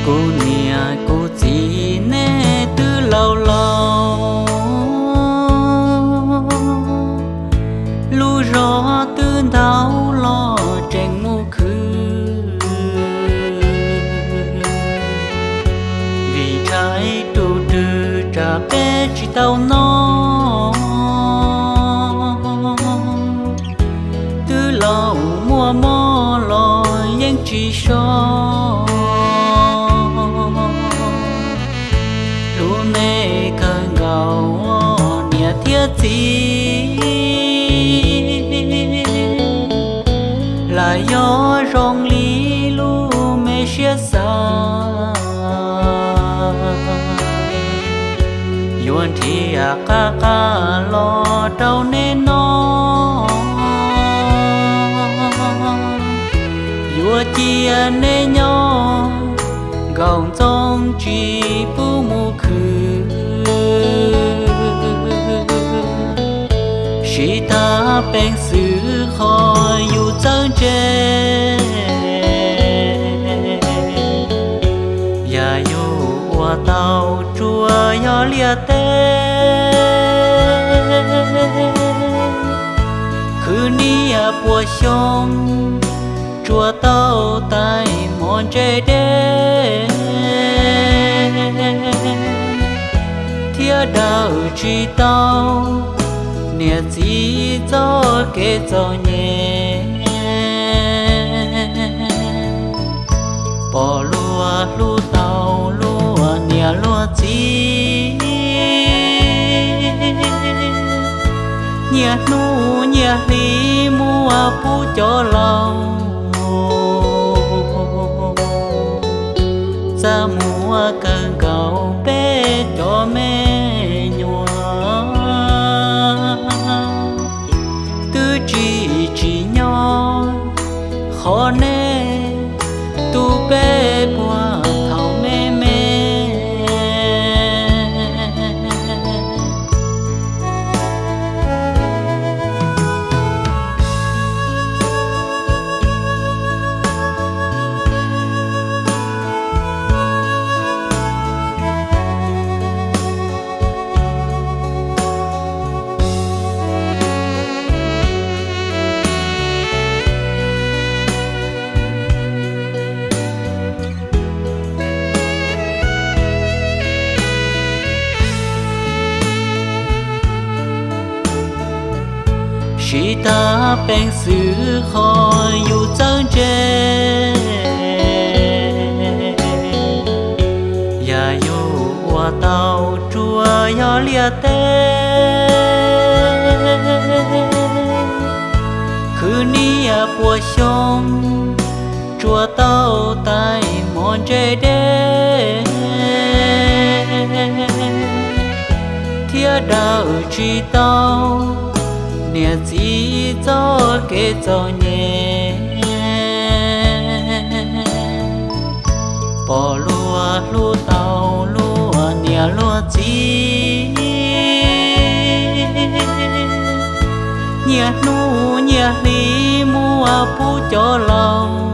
Kuv niam kuv txiv nej twb laus laus, lub zog twb ntau los tseem mus khwv. Vim ntshai tus rwg tsam peb tsis tau noj, twb laus muaj mob los yeej tsis so. Hlub nej kawg nkaus niam thiab txiv, lam yog zoo li lub me siab xav, yuav nrhiav qab qab los rau nej noj, yuav cia nej nyob nkaum ntxoov tsis pub mus khwv. Siv tag peev xwm qhov yus txawj ntse, yam yus ua tau tsuas yog liaj teb. Khwv niaj puas xyoo tsuas tau tais hmo ntse deb, thiab daws tsis tau niam txiv txoj kev txom nyem. Pom luag hlub tau luag niam luag txiv, nyias hnub nyias hli muaj pub cov laus, txaj muag kawg nkaus peb cov me nyuam. Twb tsis tsim nyog qhov nej tu peb puag thaum me me. Siv tag peev xwm qhov yus txawj ntse, yam yus ua tau tsuas yog liaj teb. Khwv niaj puas xyoo tsuas tau tais hmo ntse deb, thiab daws tsis tau niam txiv txoj kev txom nyem. Pom luag hlub tau luag niam luag txiv, nyias hnub nyias hli muaj pub cov laus,